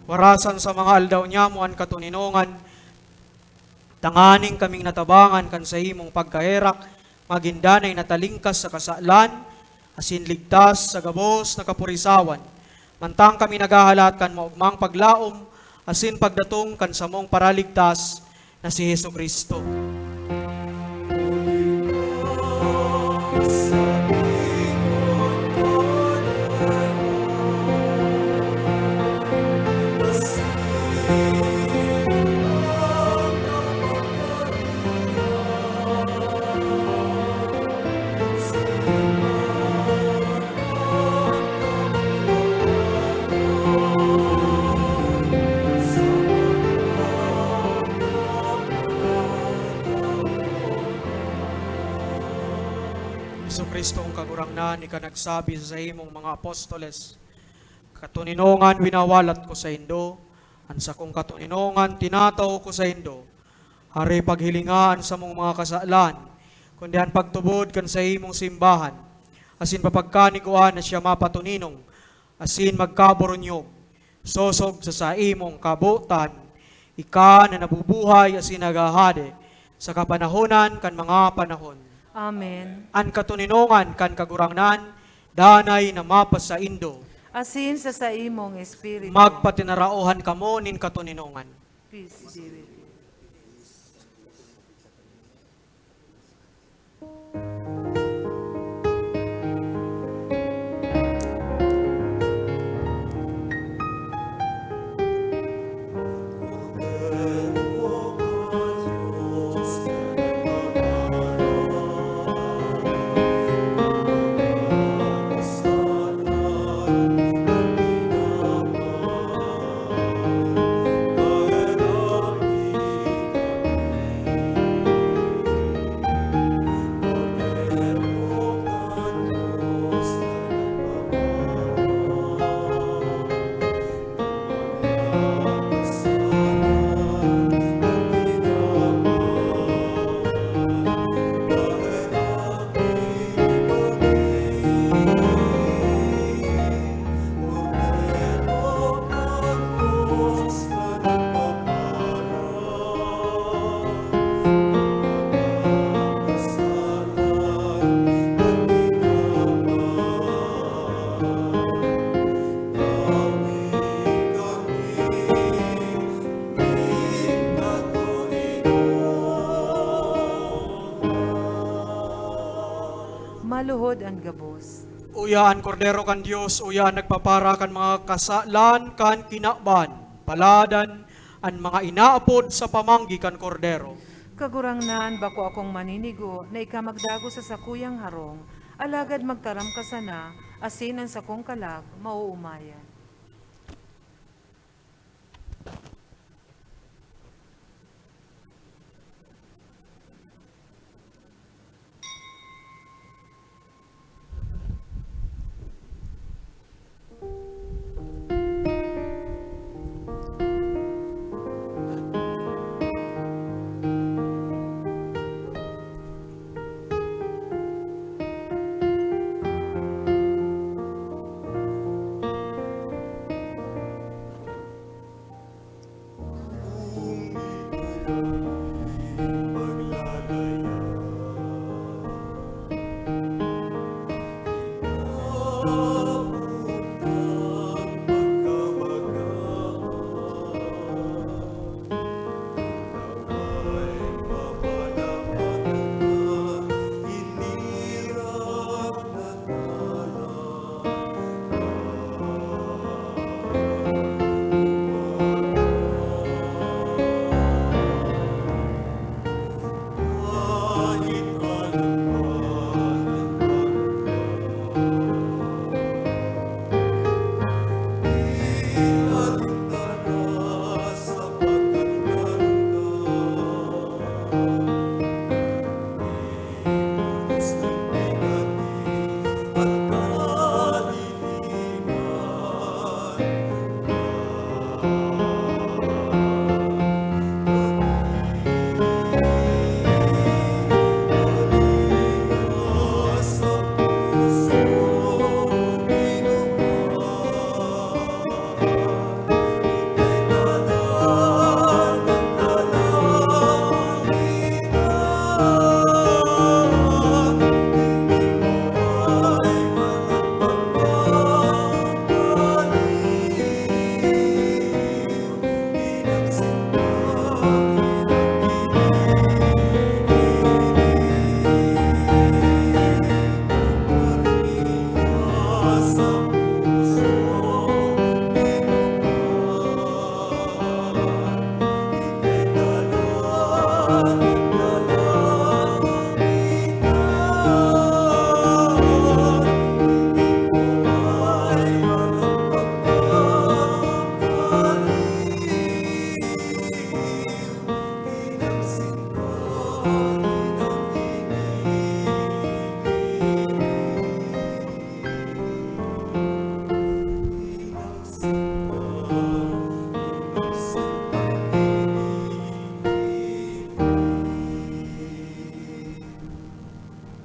warasan sa mga aldaw niamo an katoninongan, tanganing kaming natabangan kan saimong pagkaherak, magin danay na talingkas sa kasalan, asin ligtas sa gabos na kapurisawan, mantang kami naghahalat kan maogmang paglaom asin pagdatong kan samong Paraligtas na si Jesu-Cristo. Jesu-Cristo, ang Kagurangnan, ika nagsabi sa saimong mga apostoles, "Katoninongan winawalat ko saindo, an sakong katoninongan tinatao ko saindo." Hare, paghilinga an samong mga kasalan, kundi an pagtubod kan saimong simbahan, asin papagkanigwaan na siya mapatoninong asin magkaburunyog, sosog sa saimong kabotan, ika na nabubuhay asin naghahade sa kapanahonan kan mga panahon. Amen. An katoninongan kan Kagurangnan danay na mapasaindo. Asin sa saimong espiritu. Magpatinaraohan kamo nin katoninongan. Peace be with you. Lord, an gabos. Uya an Kordero kan Dios, uya an nagpapara kan mga kasalan kan kinaban. Paladan an mga inaapod sa pamanggi kan Kordero. Kagurangnan, bako akong maninigo na ika magdagos sa sakuyang harong, alagad magtaram ka sana, asin an sakong kalag maoomayan.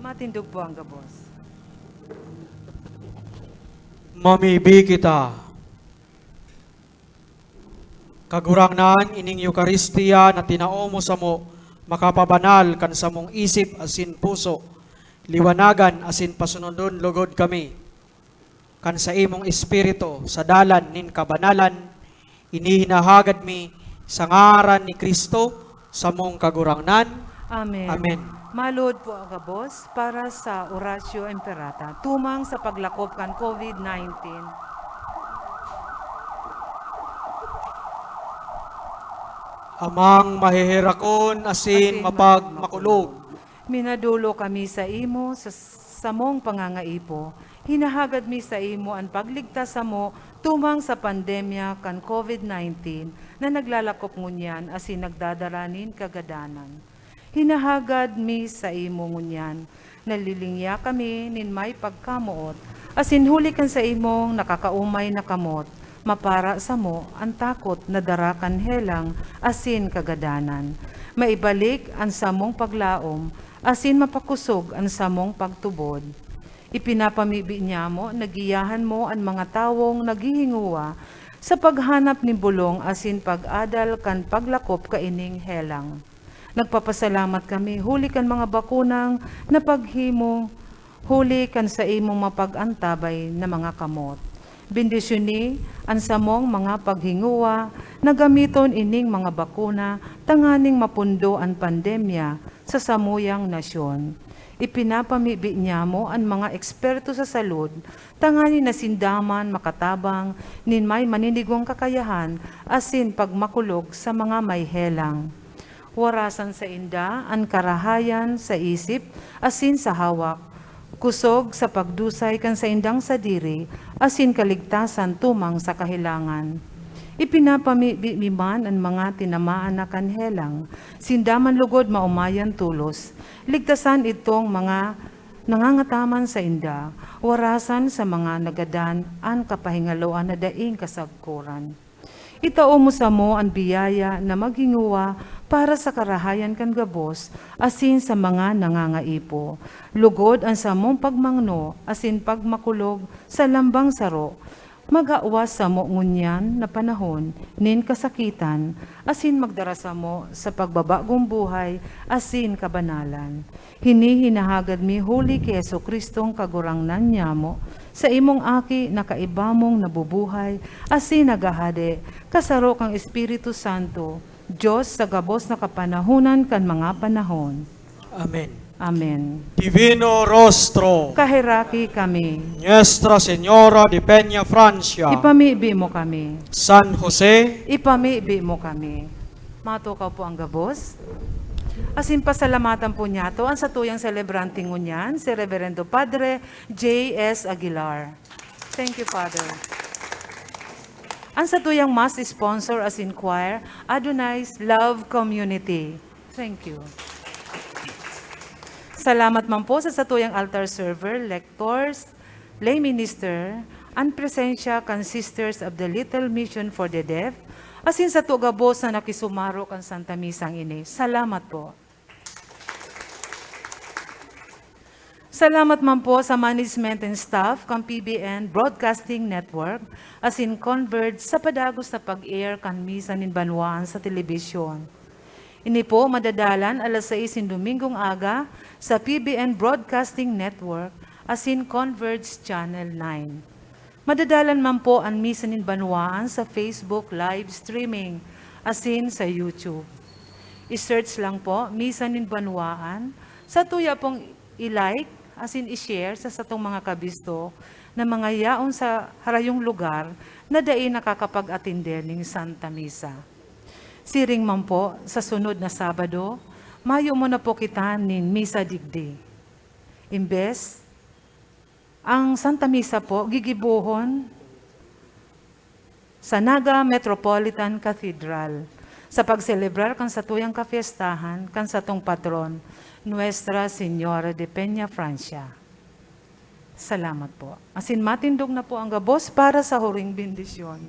Matindog po ang gabos. Mamibi kita. Kagurangnan, ining Eukaristia na tinao mo samo makapabanal kan samong isip asin puso, liwanagan asin pasunodon logod kami kan saimong Espiritu sa dalan nin kabanalan. Ini hinahagad mi sa ngaran ni Cristo, samong Kagurangnan. Amen. Amen. Maluhod po ang gabos para sa Oratio Imperata, tumang sa paglakop kan COVID nineteen. Amang maheherakon asin Asin mapagmakulog. Minadulo kami saimo sa samong pangangaipo. Hinahagad mi saimo an pagligtas samo tumang sa pandemya kan COVID nineteen na naglalakop ngunyan asin nagdadara nin kagadanan. Hinahagad mi saimo ngunyan. Nalilingya kami nin may pagkamoot, asin huli kan saimong nakakaomay na kamot, mapara samo an takot na dara kan helang asin kagadanan. Maibalik an samong paglaom, asin mapakosog an samong pagtubod. Ipinapamibi niyamo na giyahan mo an mga tawong naghihingowa sa paghanap nin bolong asin pag-adal kan paglakop kaining helang. Nagpapasalamat kami huli kan mga bakunang napaghimo huli kan saimong mapag-antabay na mga kamot. Bendisyoni an samong mga paghingowa na gamiton ining mga bakuna tanganing mapundo an pandemya sa samuyang nasyon. Ipinapamibi niyamo an mga eksperto sa salud tanganing sinda man makatabang nin may maninigwang kakayahan asin pagmakulog sa mga may helang. Warasan sainda an karahayan sa isip asin sa hawak, kusog sa pagdusay kan saindang sadiri asin kaligtasan tumang sa kahelangan. Ipinapamibi mi man an mga tinamaan na kan helang, sinda man lugod maomayan tolos. Ligtasan idtong mga nangangataman sainda, warasan sa mga nagadan an kapahingaloan na daing kasagkoran. Itao mo samo an biyaya na maghingowa para sa karahayan kan gabos asin sa mga nangangaipo. Lugod an samong pagmangno asin pagmakulog sa lambang saro, magawas samo ngunyan na panahon nin kasakitan asin magdara samo sa pagbabagong buhay asin kabanalan. Hini hinahagad mi huli ki Jesu-Cristong Kagurangnan nyamo, sa imong Aki na kaiba mong nabubuhay asin naghahade, kasaro kan Espiritu Santo, Dios sa gabos na kapanahonan kan mga panahon. Amen. Amen. Divino Rostro. Kaheraki kami. Nuestra Señora de Peña Francia. Ipamibi mo kami. San Jose. Ipamibi mo kami. Matukaw po ang gabos. Asin pasalamatan po niyato an satuyang selebrante ngunyan, si Reverendo Padre J S Aguilar. Thank you, Father. An satuyang mass sponsor asin choir, Adonai's Love Community. Thank you. Salamat man po sa satuyang altar server, lectors, lay minister, an presensya kan Sisters of the Little Mission for the Deaf, asin sato gabos na nakisumaro kan Santa Misang ini. Salamat po. Salamat man po sa management and staff kan P B N Broadcasting Network asin Converge sa padagos na pag-air kan Misa nin Banwaan sa telebisyon. Ini po madadalan alas sais nin Domingong aga sa P B N Broadcasting Network asin Converge Channel nine. Madadalan man po an Misa nin Banwaan sa Facebook live streaming asin sa YouTube. I-search lang po, Misa nin Banwaan. Satuya pong i-like asin i-share sa satong mga kabisto na mga yaon sa harayong lugar na dai nakakapag-atende nin Santa Misa. Siring man po, sa sunod na Sabado, mayo mo na po kita nin misa digdi. Imbes, ang Santa Misa po gigibohon sa Naga Metropolitan Cathedral sa pagselebrar kan satuyang kapiestahan kan satong patron, Nuestra Señora de Peña Francia. Salamat po. Asin matindog na po ang gabos para sa huring bendisyon.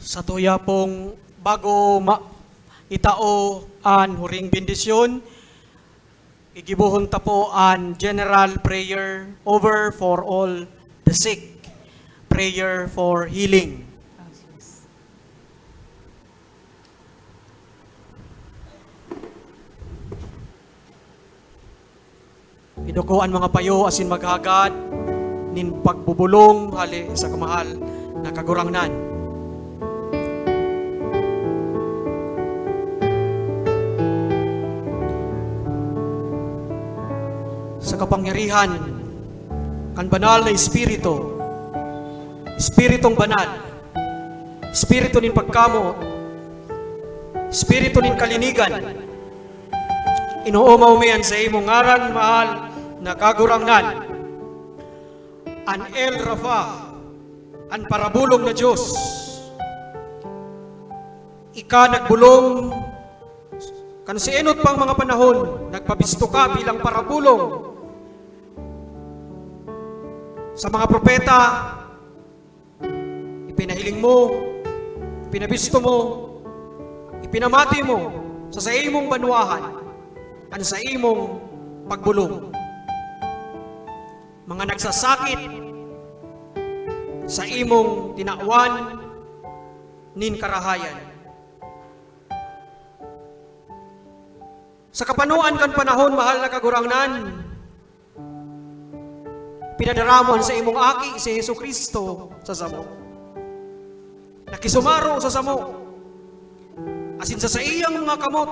Satuya pong bago ma-, itao an huring bendisyon, gigibohon ta po an general prayer over for all the sick, prayer for healing. Iduko an mga payo asin maghagad nin pagbobolong hale sa kamahal na Kagurangnan. Sa kapangyarihan kan Banal na Espiritu, Espiritong Banal, Espiritu nin pagkamoot, Espiritu nin kalinigan, inoomaw mi an saimong ngaran, mahal na Kagurangnan, an El Rafa, an parabolong na Dios. Ika nagbolong kan sa enot pang mga panahon, nagpabisto ka bilang parabolong sa mga propeta, ipinahiling mo, ipinabisto mo, ipinamati mo sa saimong banwahan an saimong pagbolong. Mga nagsasakit, saimong tinawan nin karahayan. Sa kapanoan kan panahon, mahal na Kagurangnan, pinadara mo an saimong Aki, si Jesu-Cristo, sa samo. Nakisumaro sa samo. Asin sa saiyang mga kamot,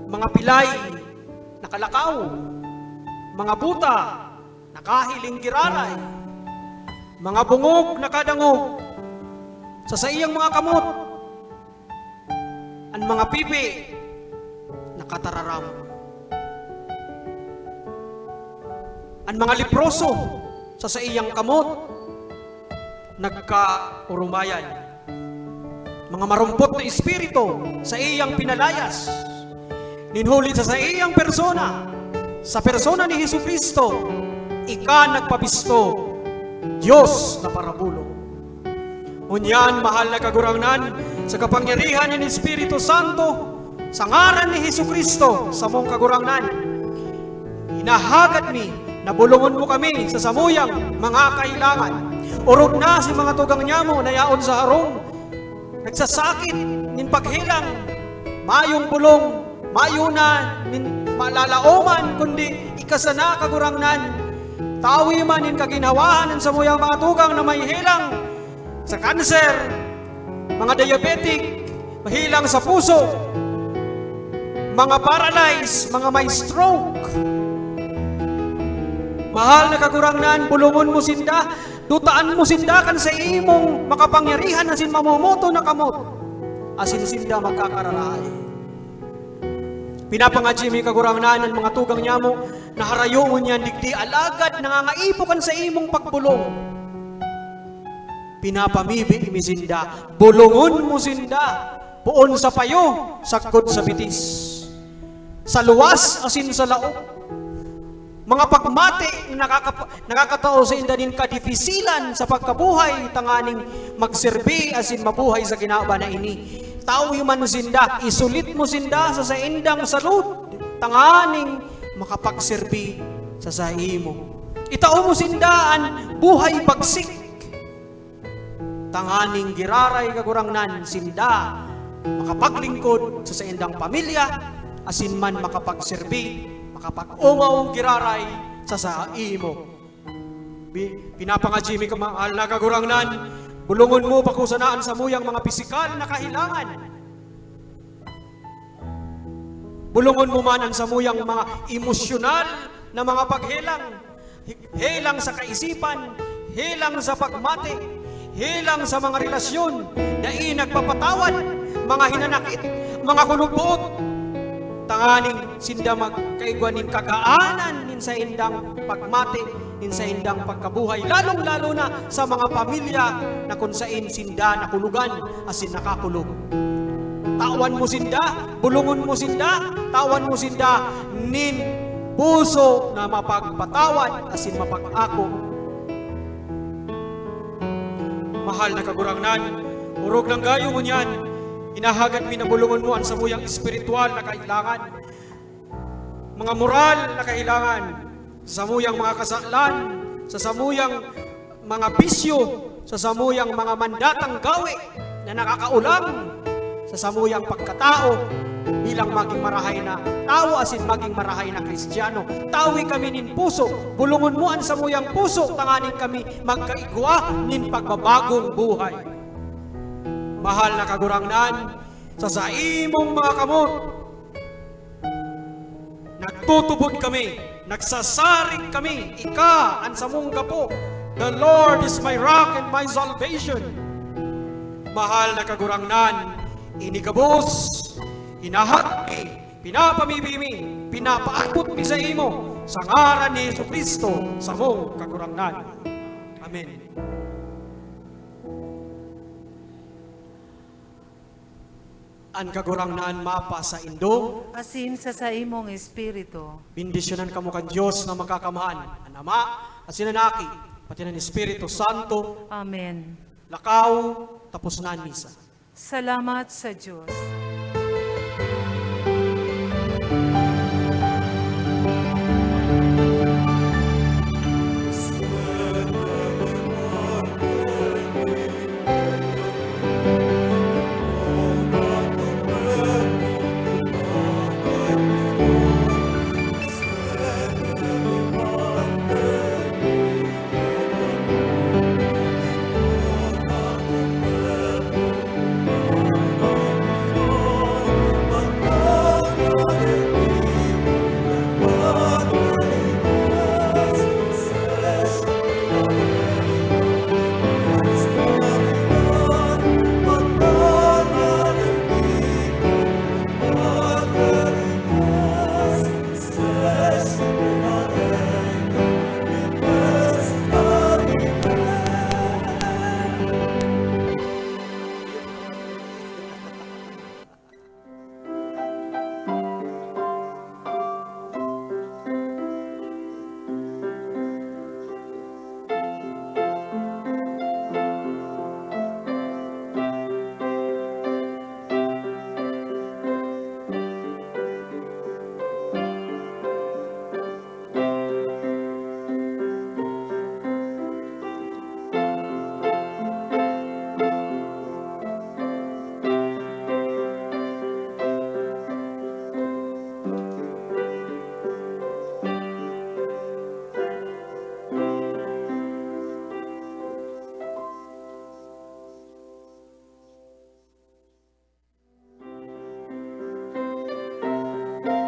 mga pilay nakalakaw, mga buta nakahiling giraray, mga bungog nakadangog. Sa saiyang mga kamot, an mga pipi nakatararam. An mga leproso sa saiyang kamot nagkaorumayan. Mga marumpot na espiritu sa iyang pinalayas. Nin huli sa saiyang persona, sa persona ni Jesu-Cristo, ika nagpabisto, Dios na parabulo. Ngunyan, mahal na Kagurangnan, sa kapangyarihan nin Espiritu Santo, sa ngaran ni Jesu-Cristo, samong Kagurangnan, hinahagad mi na bulongon mo kami sa samuyang mga kahilangan. Orog na si mga tugang nyamo na yaon sa harong, nagsasakit nin paghelang, mayong bulong, mayo na nin malalaoman, kundi ika sana, Kagurangnan. Tawi man nin kaginhawahan an samuyang mga tugang na may helang sa kanser, mga diabetic, mahelang sa puso, mga paralyzed, mga may stroke. Mahal na Kagurangnan, bulongon mo sinda, dutaan mo sinda kan sa imong makapangyarihan asin mamomoto na kamot, asin sinda magkakararahay. Pinapangadyi mi, Kagurangnan, an mga tugang nyamo na harayo ngunyan digdi, alagad nangangaipo kan sa imong pagbolong. Pinapamibi mi sinda, bolongon mo sinda, poon sa payo, sagkod sa bitis, sa luwas asin sa laog. Mga pagmati na nakakap-, nakakatao sainda nin kadifisilan sa pagkabuhay tanganing magserbi asin mabuhay sa kinaban na ini. Tawi man sinda, isulit mo sinda sa saindang salud tanganing makapagserbi sa saimo. Itao mo sinda an buhay bagsik tanganing giraray, Kagurangnan, sinda makapaglingkod sa saindang pamilya, asin man makapagserbi, makapag-omaw giraray sa saimo. Bi-, pinapangadyi mi ka, mahal na Kagurangnan, bulongon mo bako sana an samuyang mga pisikal na kahilangan. Bulongon mo man an samuyang mga emosyonal na mga paghelang. Helang sa kaisipan, helang sa pagmati, helang sa mga relasyon, dai nagpapatawad, mga hinanakit, mga kulog-boot, tanganing sinda magkaigwa nin kagaanan nin saindang pagmati, nin saindang pagkabuhay, lalong-lalo na sa mga pamilya na kun sain sinda nakulogan asin nakakulog. Tawan mo sinda, bulongon mo sinda, tawan mo sinda nin puso na mapagpatawad asin mapag-ako. Mahal na Kagurangnan, orog nang gayo ngunyan, hinahagad mi na bulongon mo an samuyang espiritual na kahilangan, mga moral na kahilangan, sa samuyang mga kasalan, sa samuyang mga bisyo, sa samuyang mga mandatang gawe na nakakaulang sa samuyang pagkatao bilang maging marahay na tawo asin maging marahay na Kristiyano. Tawi kami nin puso, bulongon mo an samuyang puso tanganing kami magkaigwa nin pagbabagong buhay. Mahal na Kagurangnan, sa saimong mga kamot, nagtutubod kami, nagsasarig kami, ika an samong gapo. The Lord is my rock and my salvation. Mahal na Kagurangnan, ini gabos, hinahagad mi, pinapamibi mi, pinapaabot mi saimo, sa ngaran ni Jesu-Cristo, samong Kagurangnan. Amen. An Kagurangnan mapasaindo. Asin sa saimong espiritu. Bendisyonan kamo kan Dios na Makakamhan, an Ama, asin an Aki, pati an Espiritu Santo. Amen. Lakaw, tapos na an misa. Salamat sa Dios.